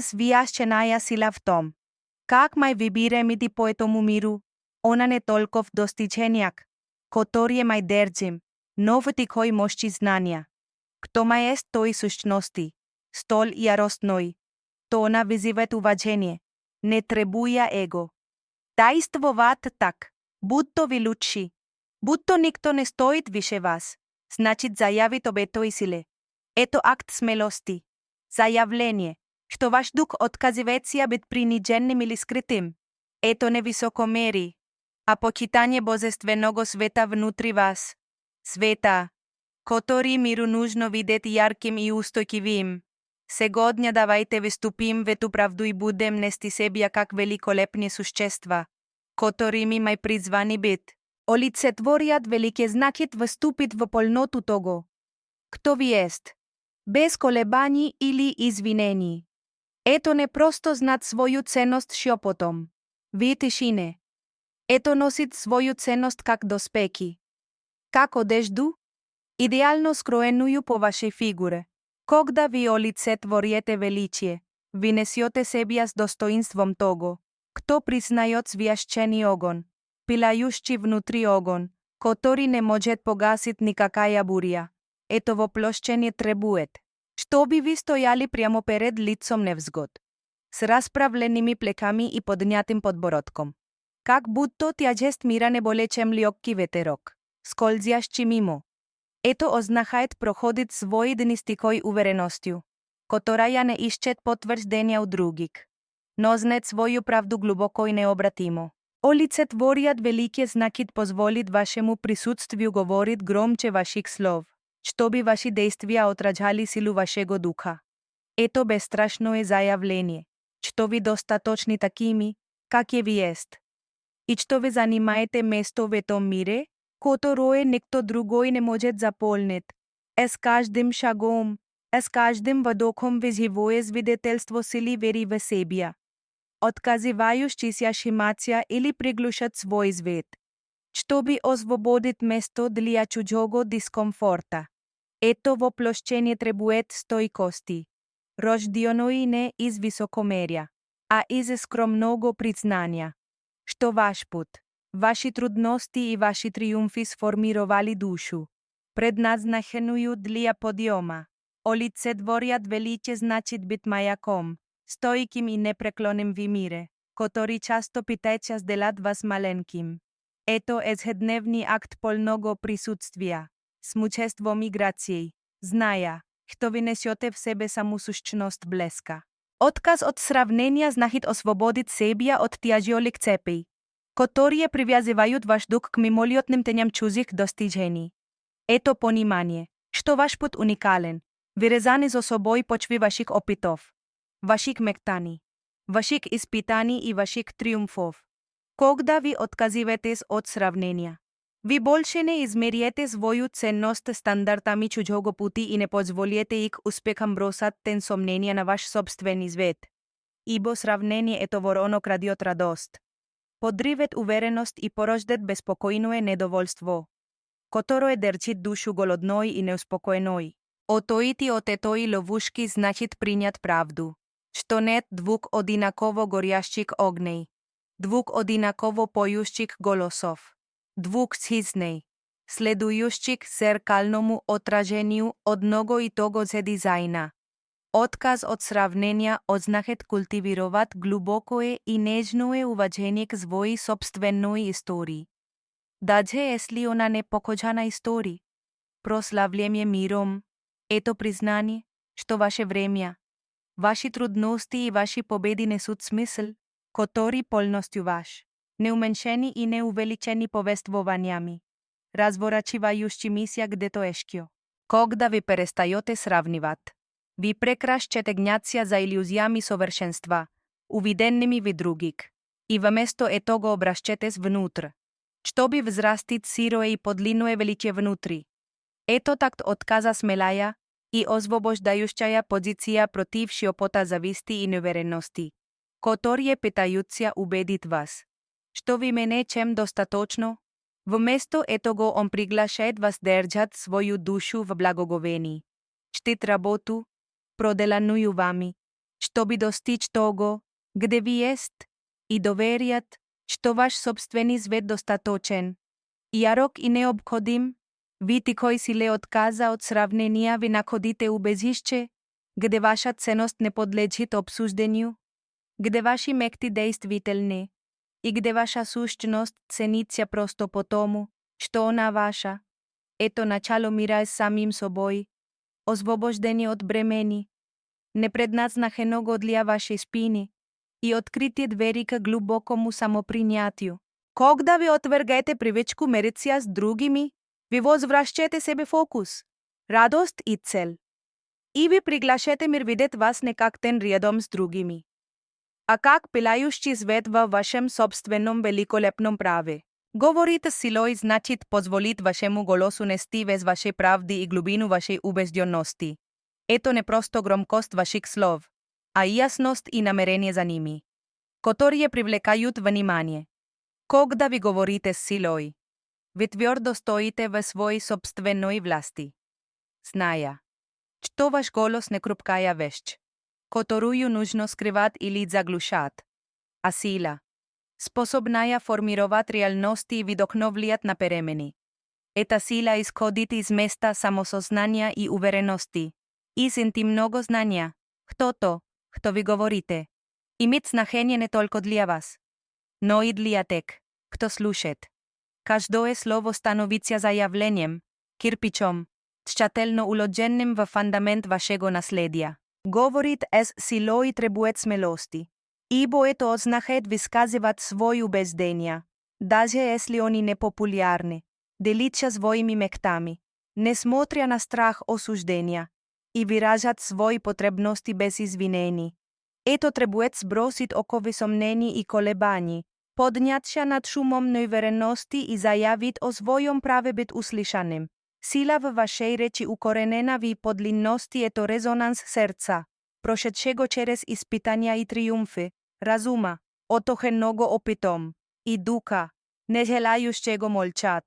свијашченаја сила в том. Как мај вибиремити по етому миру, она не толков достиченијак, которие мај дерджим, новти кој мошчи знанија. Кто мај ест тој сущности, стол јаростној, то она визивет уважение, не требуја его. Тајствоват так, будто ви лучши, будто никто не стоит више вас, значит зајавит обе тој силе. Ето акт смелости, зајавление, што ваш дух отказивеција бит приниженим или скритим. Ето невисокомери, а почитање божественого света внутри вас. Света, котори миру нужно видет јарким и устојкивим. Сегодня давајте виступим вету правду и будем нести себја как великолепни существа, котори ми мај призвани бит. Олицетворијат велике знакит вступит во полноту того. Кто ви ест? Без колебањи или извинени. Ето не просто знат своју ценност шјопотом. Ви тишине. Ето носит своју ценност как доспеки. Как одежду? Идеално скроенују по вашей фигуре. Когда ви олицетвориете величие, ви несиоте себија с достоинством того. Кто признајот свијашчени огон, пилајушчи внутри огон, котори не может погасит никакаја бурја. Ето во плошчење требует. Што би ви стојали прямо перед лицом невзгод, с расправленими плеками и подњатим подбородком. Как будто тјаđест мира не болечем лјокки ветерок, сколзјашчи мимо. Ето ознахајт проходит свој днистикој увереностју, котора ја не ишчет потврđдења у другик. Но знет своју правду глубоко и необратимо. Олицетворијат велике знакит позволит вашему присутствију говорит громче ваших слов, што би ваши действија отраđали силу вашего духа. Ето бестрашно е зајавление, што ви достаточни такими, как е ви ест. И што ви занимаете место во том мире, которое никто другој не может заполнит. С каждым шагом, с каждым вдохом ви живое свидетелство сили вери во себја. Отказивајушчи се ашимација или приглушат свој свет, што би освободит место для чуđого дискомфорта. Ето во плошчење требует стојкости, рождјоној не из високомерја, а из скромного признања, што ваш пут, ваши трудности и ваши триумфи сформировали душу, предназначенују для подиома. Олицетворијат величе значит бит мајаком, стоиким и непреклоним ви мире, котори часто питајќас делат вас маленким. Ето ежедневни акт полного присутствија, смучество миграцији, знаја, што ви несете в себе саму сущност блеска. Отказ од сравненија знахит освободит себја од тјажиолик цепи, которие привјазивајут ваш дух к мимолиотним тењам чузих достижени. Ето понимание, што ваш пут уникален, вирезани за собој почви ваших опитов, ваших мектани, ваших испитани и ваших триумфов. Когда ви отказивете од сравненија, ви больше не измериете своју ценност стандартами чуđого пути и не позволиете ик успехам бросат тен сомненија на ваш собствени свет. Ибо сравнение ето вороно крадиот радост. Подривет увереност и порождет беспокојно е недоволство, которое држит душу голодној и неуспокоеној. Отоити од етои ловушки значит принјат правду, што нет двук одинаково горјашчик огнеј, двук одинаково појушчик голосов, двук схизнеј, следујушчик зеркалному отраженију од много и того се дизајна. Отказ од сравненија ознахет култивироват глубоко е и нежно е уважение к своји собственној истории. Даđe если она непокоđана истории, прославлjem je миром. Ето признание, што ваше времја, ваши трудности и ваши победи несут смисл, котори полностју ваш, неуменшени и неувеличени повествувањами, разворачивајушчи мисија где то ешкио. Когда ви перестајоте сравниват, ви прекрашчете гњација за илюзијами совршенства, увиденними ви другик, и вместо ето го обрашчетес внутр, што би взрастит сироe и подлинуе величие внутри. Ето такт отказа смелаја и освобождајушќаја позиција против шиопота зависти и неуверености, которие питајуцја убедит вас, што ви мене чем достаточно, вместо ето го он приглашајт вас држат своју душу в благоговени, штит работу, проделанују вами, чтобы достичь того, где ви есть, и доверят, что ваш собственный свет достаточен. Ярок и необходим, вити кои си ле отказа од сравненија ви находите убежишće, где ваша ценност не подлежит обсуждению, где ваши мекти действителни, и где ваша сущност ценица просто по тому, што она ваша. Ето начало мира с самим собой, освобождение од бремени, непредназначено годлија ваши спини и откритие двери ка глубокому самопринятию. Когда ви отвергаете привычку мериться с другими, ви возвращате себе фокус, радост и цел. И ви приглашате мир видеть вас не как тен рядом с другими, а как пылающий свет во вашем собственном великолепном праве. Говорите силой значит позволит вашему голосу нести вес вашей правды и глубину вашей убежденности. Это не просто громкост ваших слов, а ясность и намерение за ними, которые привлекают внимание. Когда ви говорите с силой, ви твёрдо стоите во своей собственной власти, зная, что ваш голос не крупкая вещь, которую нужно скрывать или заглушать, а сила, способная формировать реальности и вдохновлять на перемени. Эта сила исходит из места самосознания и уверенности, из интимного знания, кто ви говорите, имеет значение не только для вас, но и для тех, кто слушает. Каждое слово становится заявлением, кирпичом, тщательно уложенным во фундамент вашего наследия. Говорит с силой и требует смелости, ибо это означает высказывать свои убеждения, даже если они непопулярны, делиться своими мечтами, несмотря на страх осуждения, и выражать свои потребности без извинений. Это требует сбросить оковы сомнений и колебаний, подняться над шумом неуверенности и заявить о своем праве быть услышанным. Сила в вашей речи укоренена в подлинности – это резонанс сердца, прошедшего через испытания и триумфы, разума, отохенного опытом, и духа, не желающего молчать.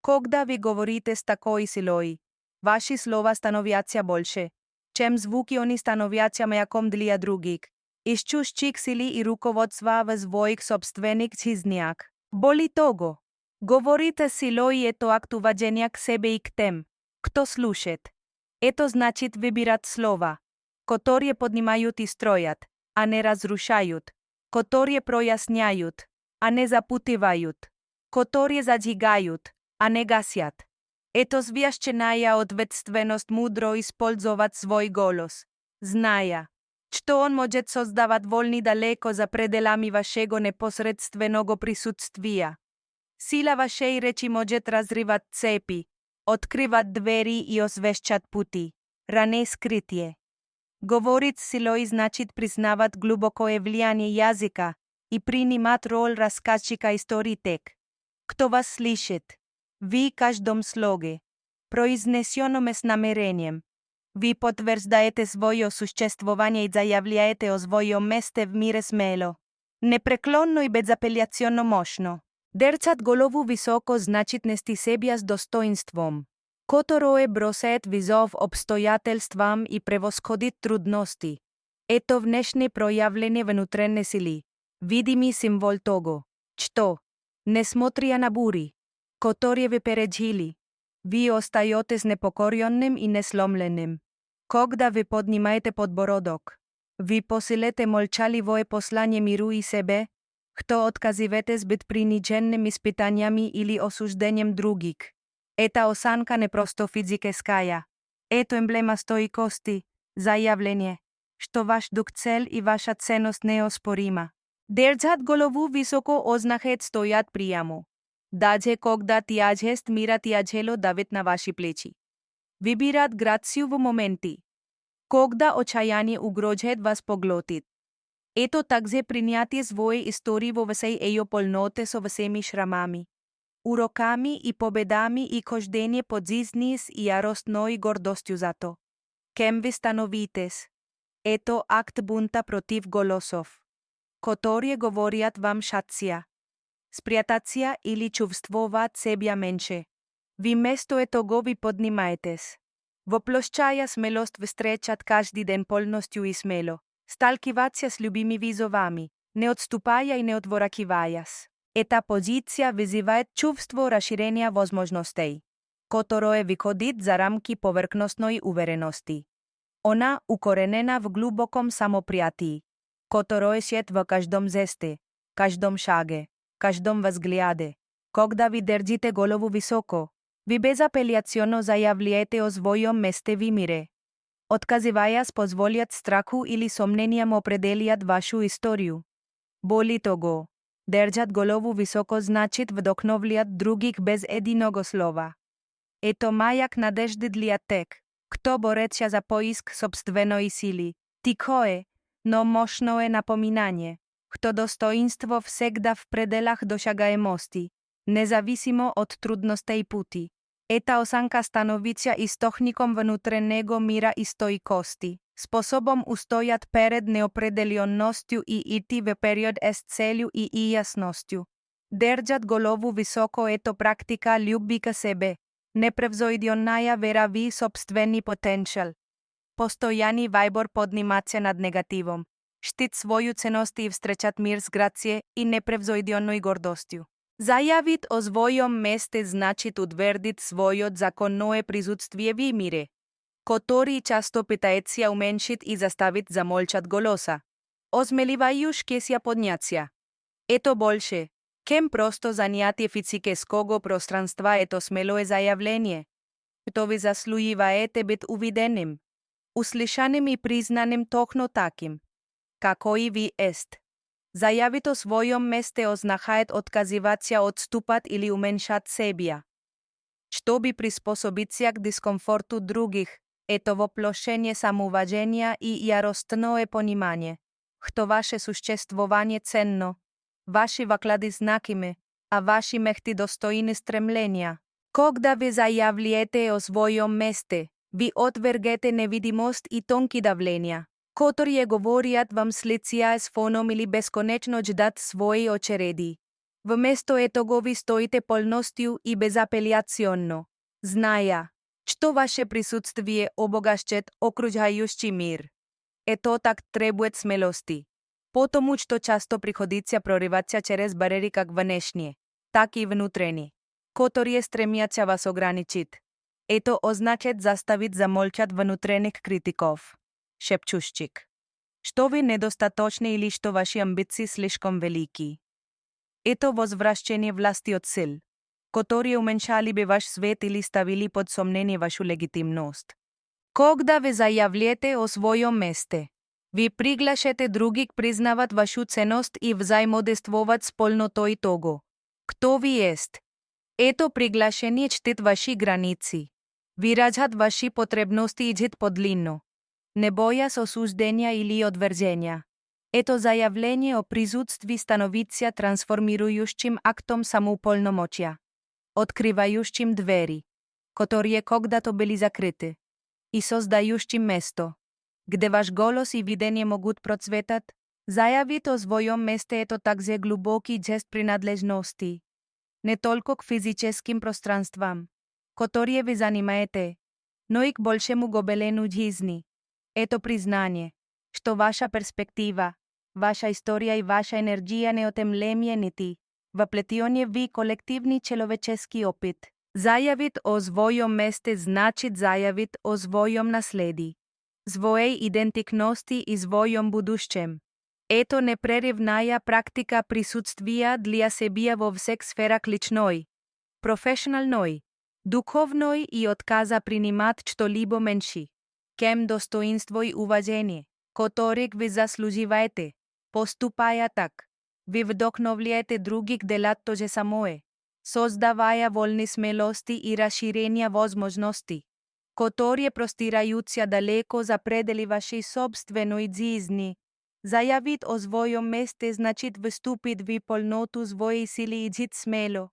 Когда вы говорите с такой силой, ваши слова становятся больше, чем звуки они становятся маяком для других, ищущих сили и руководства в своих собственных жизнях. Боли того, говорите силой это акт уважения к себе и к тем, кто слушает. Это значит выбирать слова, которые поднимают и строят, а не разрушают, которые проясняют, а не запутывают, которые зажигают, а не гасят. Это священная ответственность мудро использовать свой голос, зная, что он может создавать волны далеко за пределами вашего непосредственного присутствия. Сила вашей речи может разрывать цепи, открывать двери и освещать пути, раны скрытие. Говорить силой значит признавать глубокое влияние языка и принимать роль рассказчика истории тех, кто вас слышит. Ви каждом слоге, произнесенном с намерением, ви подтверждаете свое существование и заявляете о своем месте в мире смело, непреклонно и безапелляционно мощно. Держать голову высоко значит нести себя с достоинством, которое бросает вызов обстоятельствам и превосходит трудности. Это внешне проявление внутренней силы, видимый символ того, что, несмотря на бури, которые вы пережили, вы остаетесь непокоренным и несломленным. Когда вы поднимаете подбородок, вы посылаете молчаливое послание миру и себе, кто отказываетесь быть приниженным испытаниями или осуждением других. Это осанка не просто физическая. Это эмблема стойкости, заявление, что ваш дух цель и ваша ценность неоспорима. Держать голову высоко означает стоять прямо. Даже когда тяжесть мира тяжело давит на ваши плечи. Выбирать грацию в моменте, когда отчаяние угрожает вас поглотить. Это также принятие своей истории во всей ее полноте со всеми шрамами, уроками и победами и хождение по жизни с яростной гордостью за то, кем вы становитесь. Это акт бунта против голосов, которые говорят вам шаться, спрятаться или чувствовать себя меньше. Вместо этого вы поднимаетесь, воплощая смелость встречать каждый день полностью и смело. Сталкиваcja с любими визовами, не отступая и не отворакиваясь. Эта позиция вызывает чувство расширения возможностей, которое выходит за рамки поверхностной уверенности. Она укоренена в глубоком самоприятии, которое сет в каждом жесте, каждом шаге, каждом взгляде. Когда ви држите голову високо, ви безапелационно зајавljujete о својом месте во мире. Отказиваясь позволят страху или сомнениям определијат вашу исторiju. Боли того. Држат голову високо значит вдохновлијат других без единого слова. Ето мајак надежди для тек, кто бореча за поиск собственої сили. Тихо е, но мощно е напоминание, кто достоинство всегда в пределах досягаемости, независимо от трудностей пути. Эта осанка становится источником внутреннего мира и стойкости, способом устоять перед неопределенностью и идти вперед с целью и ясностью. Держат голову високо – это практика любви к себе, непревзойденная вера в собственный потенциал. Постоянный выбор подниматься над негативом, штит свою ценность и встречать мир с грацией и непревзойденной гордостью. Заявить о своем месте значит утвердить свое законное присутствие в мире, который часто пытается уменьшить и заставить замолчать голоса, осмеливающиеся подняться. Это больше, чем просто занятие физического пространства, это смелое заявление, что вы заслуживаете быть увиденным, услышанным и признанным точно таким, какой вы есть. Заявить о своем месте означает отказываться отступать или уменьшать себя. Чтобы приспособиться к дискомфорту других, это воплощение самоуважения и яростное понимание, что ваше существование ценно, ваши вклады значимы, а ваши мечты достойны стремления. Когда вы заявляете о своем месте, вы отвергнете невидимость и тонкие давления, которые говорят вам слиться с фоном или бесконечно ждать своей очереди. Вместо этого вы стоите полностью и безапелляционно, зная, что ваше присутствие обогащает окружающий мир. Это так требует смелости, потому что часто приходится прорываться через барьеры как внешние, так и внутренние, которые стремятся вас ограничить. Это означает заставить замолчать внутренних критиков, шепчущих, что вы недостаточны или что ваши амбиции слишком велики. Это возвращение власти от сил, которые уменьшали бы ваш свет или ставили под сомнение вашу легитимность. Когда вы заявляете о своем месте, вы приглашаете других признавать вашу ценность и взаимодействовать с полнотой того, кто вы есть. Это приглашение чтит ваши границы, выражает ваши потребности и жить подлинно, не боясь осуждения или отвержения. Это заявление о присутствии становится трансформирующим актом самоуполномочия, открывающим двери, которые когда-то были закрыты, и создающим место, где ваш голос и видение могут процветать. Заявить о своем месте это также глубокий жест принадлежности, не только к физическим пространствам, которые вы занимаете, но и к большему гобелену жизни. Это признание, что ваша перспектива, ваша история и ваша энергия неотемлемлены, воплетённые в коллективный человеческий опыт. Заявить о своем месте значит заявить о своем наследии, своей идентичности и своем будущем. Это непрерывная практика присутствия для себя во всех сферах личной, профессиональной, духовной и отказа принимать что-либо меньше, чем достоинство и уважение, которых вы заслуживаете. Поступая так, вы вдохновляете других делать то же самое, создавая волны смелости и расширения возможностей, которые простираются далеко за пределы вашей собственной жизни. Заявить о своем месте значит выступить в полноту своей силы и жить смело,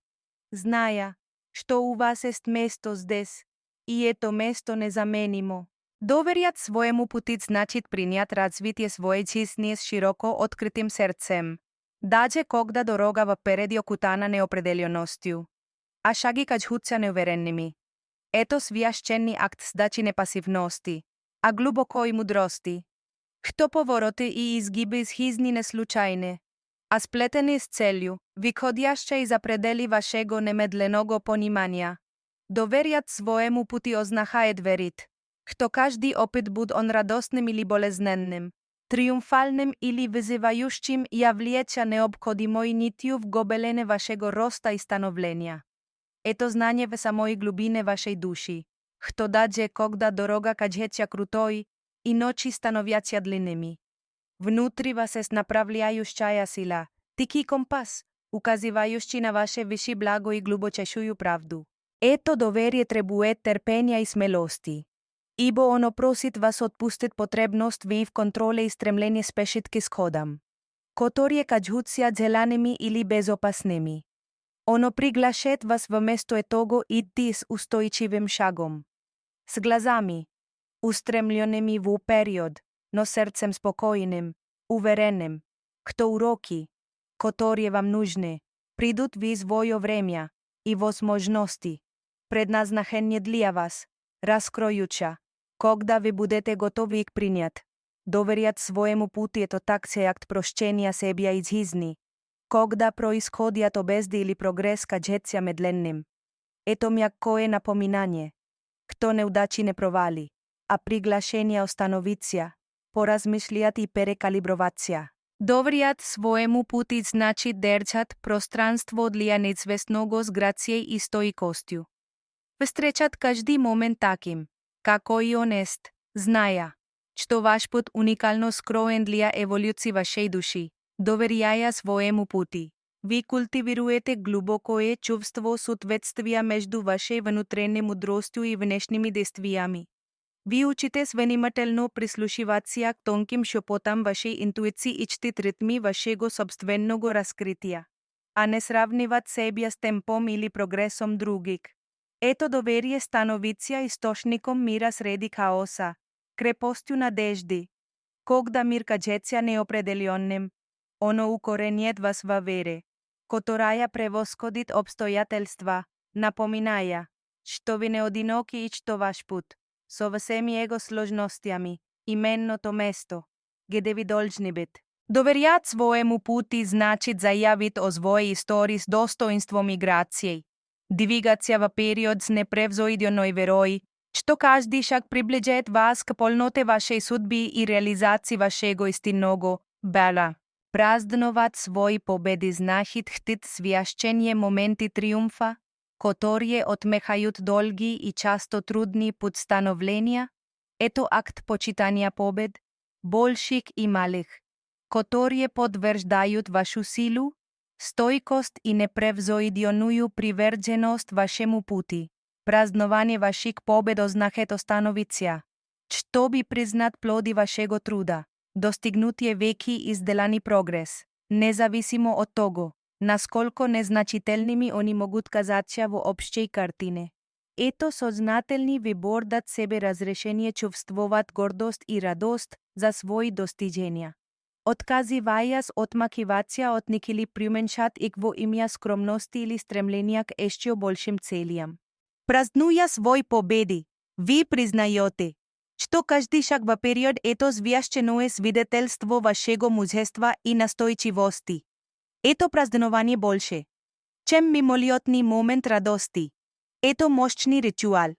зная, что у вас есть место здесь, и это место незаменимо. Доверять своему пути значит принять развитие своей жизни с широко открытым сердцем, даже когда дорога впереди окутана неопределенностью, а шаги кажутся неуверенными. Это священный акт сдачи не пассивности, а глубокой мудрости. Хто повороти и изгиби схизни не случајне, а сплетени с целју, викодјашче и за предели вашего немедленого понимања. Доверјат своему пути ознахајет верит. Хто кажди опит буд он радостним или болезненним, триумфалним или вызывајущим ја влијеча необходимој нитју в гобелене вашего роста и становлення. Ето знање во самој глубине вашеј души. Хто даđe когда дорога каđеća крутой и ночи становјаća длинними. Внутри вас е направлjaјущая сила, тики компас, указивајущи на ваше виши благо и глубочешују правду. Ето доверие требуе терпења и смелости. Ибо оно просит вас отпустит потребност ви в контроле и стремление спешит ки сходам. Которие каđуција зеланими или безопасними. Оно приглашет вас вместо етого идти с устојчивим шагом. С глазами, устремљеними во период, но серцем спокојним, увереним, кто уроки, которые вам нужны, придут ви својо време и возможности, предназначени для вас, раскројуча, когда ви будете готови их принјат. Доверјат своему пути ето таксе акт прощенија себја изхизни, когда происходјат обезди или прогрес каđеća медленним. Ето мјакое напоминање, кто неудачи не провали, а приглашенија остановиција, поразмишлијат и перекалибровација. Доверјат своему пути значи држат пространство для неизвестного с грацијеј и стоикостју. Встречат кажди момент таким, како и онест, знаја, што ваш пут уникално скроен для еволюција вашеј души. Доверјаја своему пути. Ви култивируете глубокое чувство соответствија меѓу вашеј внутрени мудростју и внешними действијами. Ви учите внимателно прислушивација к тонким шепотам вашеј интуиција и чтит ритми вашего собственного раскритија, а не сравниват себја с темпом или прогресом других. Ето доверие становиција источником мира среди хаоса, крепостју надежди. Когда мир каđеća неопределеним, оно укоренет вас во вере, которая превосходит обстојателства, напоминаја, што ви не одиноки и што ваш пут, со всеми его сложностјами, именното место, где ви должни бит. Доверјат своему пути значит зајавит о своји истории с достоинством и грацијеј. Двигација во период с непревзоидјоној верој, што кажди шаг приближет вас к полноте вашеј судби и реализација вашего истинного бела. Праздноват своји победи значит хтит свјашчење моменти триумфа, которые отмехајут долги и часто трудни пут становленија. Ето акт почитања побед, больших и малих, которые потврđајут вашу силу, стојкост и непревзоидјонују приврđеност вашему пути. Праздновање ваших побед ознахет остановиција, што би признат плоди вашего труда. Достигнутие веки изделани прогрес, независимо од того, насколко незначителними они могут казаća во општеј картине. Ето сознателни ви бордат себе разрешение чувствуват гордост и радост за своји достиженија. Отказиваја с отмакивација од никили применшат ик во имја скромности или стремленија к ешчио большим целијам. Празнуја свој победи, ви признајоте, што кажди шаг во период ето звјашчено е свидетелство вашего мужества и настојчивости. Ето празднување больше, чем мимолетни момент радости. Ето мощни ритуал,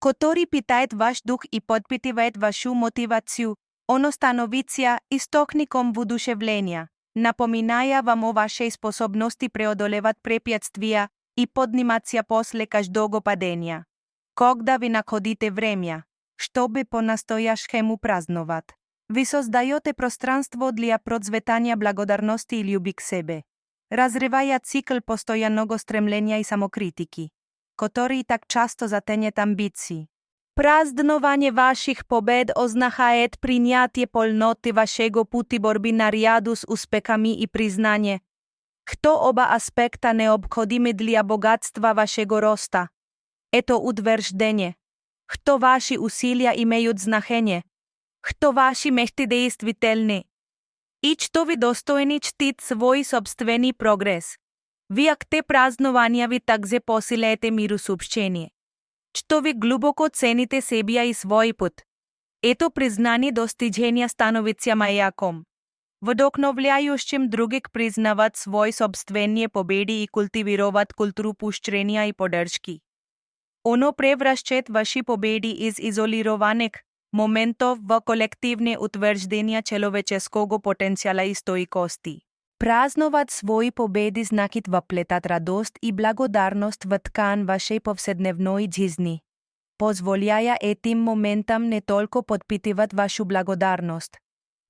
который питает ваш дух и подпитивает вашу мотивацију, оно становиција истокником воодушевление, напоминаја вам о вашеј способности преодолеват препятствија и поднимација после каждого падења. Когда ви находите време, што би понастојашхему празноват, ви создајоте пространство для процветања благодарности и љуби к себе. Разриваја цикл постојаного стремлення и самокритики, который так часто затењет амбиции. Празднување ваших побед ознахает принјатие полноти вашего пути борби нарјаду с успехами и признање. Хто оба аспекта необходими для богатства вашего роста? Ето утврждење. Хто ваши усилија имејут значење? Хто ваши мехти действителни? И што ви достојни чтит свој собствени прогрес. Ви акте празнувања ви такзе посилете миру сообщение. Што ви глубоко цените себија и свој пут. Ето признани достижения становится маяком. Вдохновляющим других признавать свои собственные победы и культивировать культуру поощрения и поддержки. Оно превращает ваши победы из изолированных моментов в коллективные утверждения человеческого потенциала и стойкости. Праздновать свои победы значит вплетать радость и благодарность в ткань вашей повседневной жизни, позволяя этим моментам не только подпитывать вашу благодарность,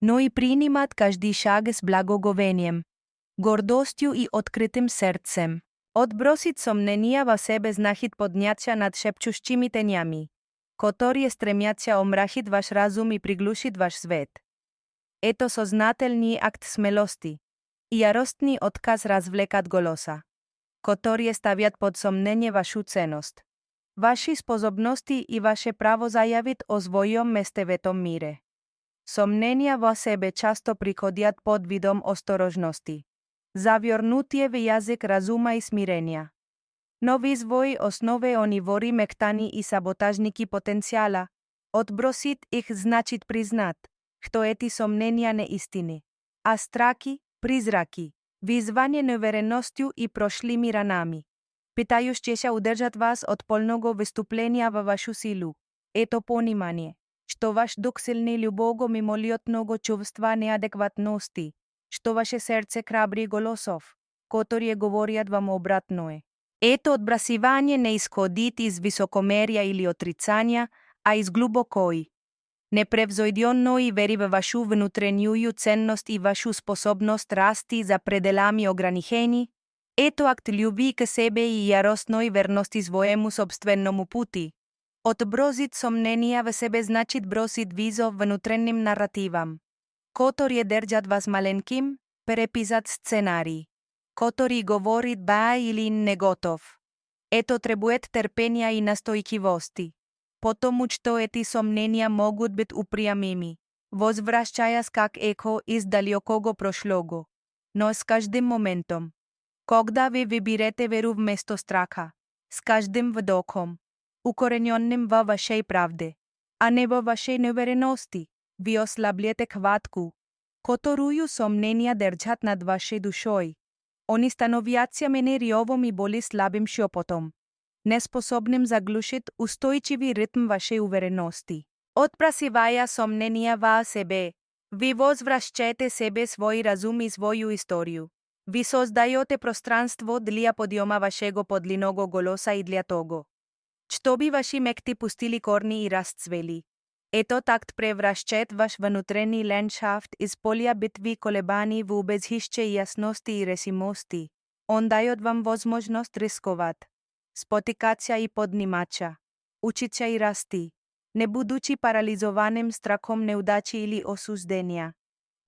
но и принимать каждый шаг с благоговением, гордостью и открытым сердцем. Отбросить сомнения во себе значит подняться над шепчущими тенями, которые стремятся омрачить ваш разум и приглушить ваш свет. Это сознательный акт смелости и яростный отказ развлекать голоса, которые ставят под сомнение вашу ценность, ваши способности и ваше право заявить о своем месте в этом мире. Сомнения во себе часто приходят под видом осторожности, завернутые в язык разума и смирения. Но в своей основе они вори мектани и саботажники потенциала. Отбросить их значит признать, что эти сомнения не истины, а страхи, призраки, вызваны неуверенностью и прошлыми ранами, пытающиеся удержать вас от полного выступления во вашу силу. Это понимание, что ваш дух сильный любого мимолетного чувства неадекватности, что ваше сердце храбри голосов, которые говорят вам обратное. Это отбрасывание не исходит из высокомерия или отрицания, а из глубокой, непревзойденной веры в вашу внутреннюю ценность и вашу способность расти за пределами ограничений. Это акт любви к себе и яростной верности своему собственному пути. Отбросить сомнения в себе значит бросить вызов внутренним нарративам, которые держат вас маленьким, переписать сценарий, который говорит «да» или «не готов». Это требует терпения и настойчивости, потому что эти сомнения могут быть упрямыми, возвращаясь как эхо из далекого прошлого. Но с каждым моментом, когда вы выберете веру вместо страха, с каждым вдохом, укорененным во вашей правде, а не во вашей неуверенности, вы ослабляете хватку, которую сомнения держат над вашей душой. Они становятся менее ревом и более слабым шепотом, неспособным заглушить устойчивый ритм вашей уверенности. Отбрасывая сомнения во себе, вы возвращаете себе свой разум и свою историю. Вы создаете пространство для подъема вашего подлинного голоса и для того, чтобы ваши мечты пустили корни и расцвели. Этот акт превращает ваш внутренний ландшафт из поля битвы колебаний в убежище ясности и решимости. Он дает вам возможность рисковать, спотыкаться и подниматься, учиться и расти, не будучи парализованным страхом неудачи или осуждения.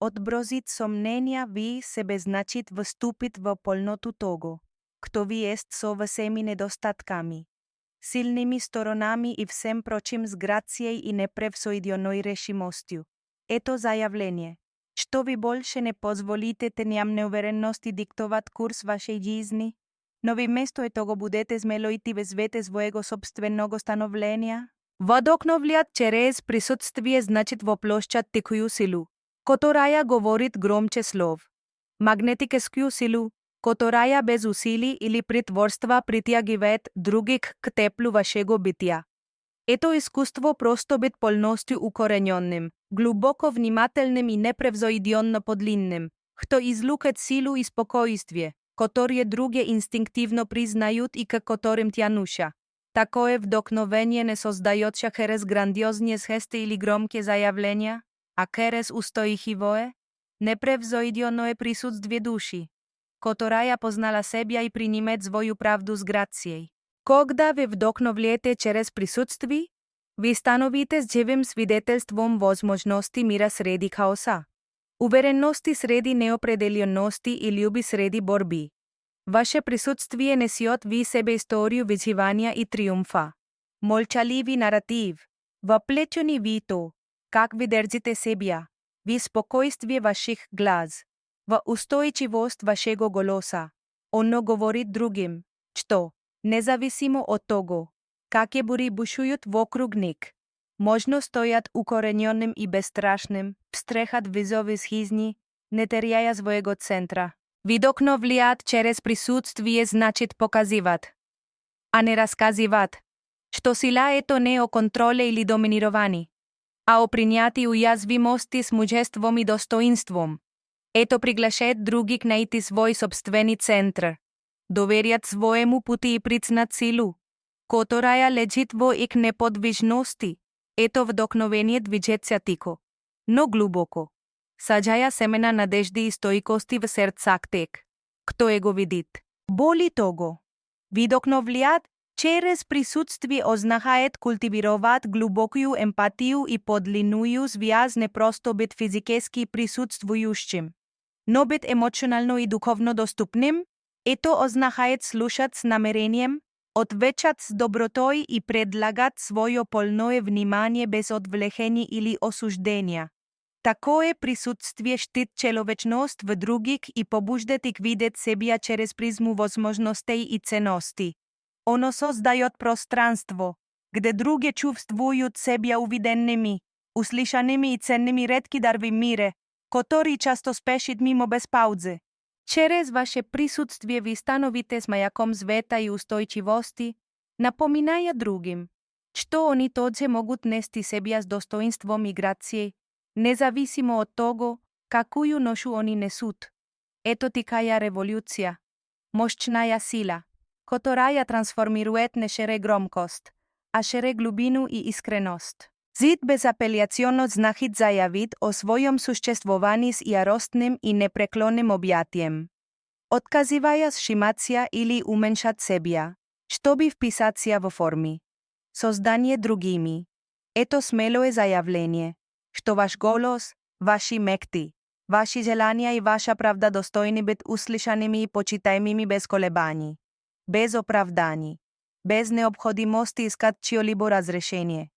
Отбросить сомнения в себе значит вступить в полноту того, кто вы есть со всеми недостатками, сильными сторонами и всем прочим с грацией и непревзойденной решимостью. Это заявление, что вы больше не позволите теням неуверенности диктовать курс вашей жизни, но вы вместо этого будете смело идти в свете своего собственного становления. Вдохновлять через присутствие значит воплощать тихую силу, которая говорит громче слов, магнетическую силу, которая без усилий или притворства притягивает других к теплу вашего бытия. Это искусство просто быть полностью укорененным, глубоко внимательным и непревзойденно подлинным, кто излучает силу и спокойствие, которые другие инстинктивно признают и к которым тянутся. Такое вдохновение не создается через грандиозные жесты или громкие заявления, а через устойчивое, непревзойденное присутствие души, которая познала себя и принимает свою правду с грацией. Когда вы вдохновляете через присутствие, вы становитесь живым свидетельством возможности мира среди хаоса, уверенности среди неопределенности и любви среди борьбы. Ваше присутствие несет в себе историю выживания и триумфа. Молчаливый нарратив, воплеченный в то, как вы держите себя, в спокойствие ваших глаз, в устойчивость вашего голоса. Оно говорит другим, что, независимо от того, какие бури бушуют вокруг них, Можно стојат укоренёним и безстрашним, пстрехат визови схизни, не терјаја своего центра. Видокно влијат через присутствие значит показиват, а не расказиват, што сила ето не о контроле или доминировани, а о прињати ујазвимости с муџеством и достоинством. Ето приглашет други к најти свој собствени центр, доверјат своему пути и прицнат силу, котораја лежит во ик неподвижности. Ето вдохновение движеться тико, но глубоко. Саđаја семена надежди и стоикости в серцактек. Кто е го видит? Боли того. Видокновлијат, через присутствие ознахает култивироват глубокую емпатiju и подлинују свјаз не просто бит физикески присутствујущим, но бит емоционално и духовно доступним. Ето ознахает слушат с намерением, отвечат с добротой и предлагат својо полное внимание без одвлечени или осужденија. Такое присутствие штит человечност в других и побуждат их видет себја через призму возможностей и ценности. Оно создајот пространство, где други чувствујут себја увиденними, услишаними и ценними ретки дарви мире, котори часто спешит мимо без паузе. Через ваше присутствие ви становите с мајаком света и устојчивости, напоминаја другим, што они тоже могут нести себја с достоинством и грације, независимо од того, какую ношу они несут. Ето тикаја революција, мощнаја сила, котораја трансформирует не шере громкост, а шере глубину и искреност. Зид безапелијационно знахит зајавит о својом существувани с јаростним и непреклоним објатием. Отказиваја с шимација или уменшат себја, што би вписација во форми. Создание другими. Ето смело е зајавление, што ваш голос, ваши мекти, ваши желанија и ваша правда достојни бит услишаними и почитаемими без колебањи, без оправдањи, без необходимости искат чијо-либо разрешение.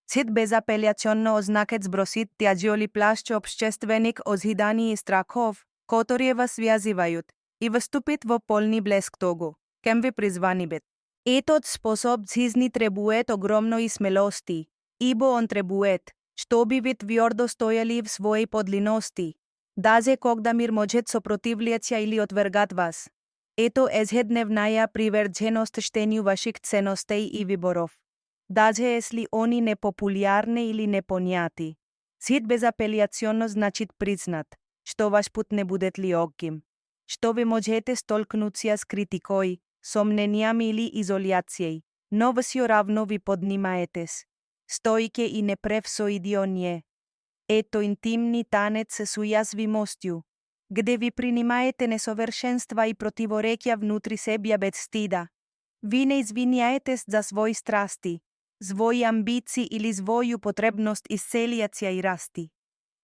Цит безапелјационно ознакет збросит тјаđиоли плашче обштественик озидани и страхов, которие вас свјазивајут, и вступит во полни блеск того, кем ви призвани бит. Етот способ зизни требует огромно и смелости, ибо он требует, што би ви твјордо стојали в своји подлиности, дазе когда мир может сопротивлјаća или отвергат вас. Ето ежедневнаја приврџеност штенју ваших ценностей и виборов. Даже если они непопулярни или непоњати. Цит безапелијационно значит признат, што ваш пут не будет ли огим, што ви можете столкнуться с критикој, сомненијами или изолјацијеј, но всё равно ви поднимаетес, стојке и непревсоидионје. Ето интимни танец с ујазвимостју, где ви принимаете несовершенства и противорекја внутри себја без стида. Ви не извинјаетес за своји страсти, своји амбици или своју потребност исцелијаќа и расти.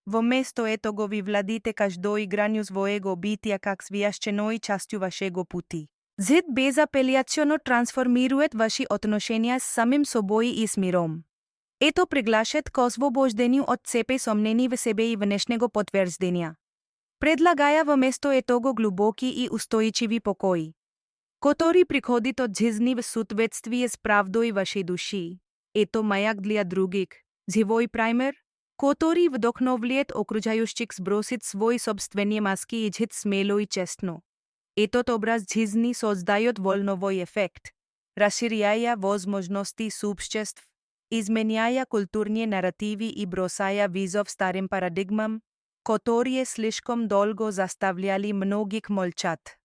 Во место ето го ви владите каждо игрању своего битија как свијашченој частју вашего пути. Зид безапелијационно трансформирует ваши отношенија с самим собој и с миром. Ето приглашет ко освобожденију од цепе сомнени во себе и внешнего потврдења. Предлагаја во место етого глубоки и устојчиви покои, котори приходит од жизни в соответствие с правдой вашей души. Ето мајак для других, живој праймер, котори вдохновлиет окружајущих сбросит своји собствени маски и жит смело и честно. Етот образ жизни создајот волновој ефект, расширяја возможности суобществ, изменяја културни наративи и бросаја визов старим парадигмам, которие слишком долго застављали многих молчат.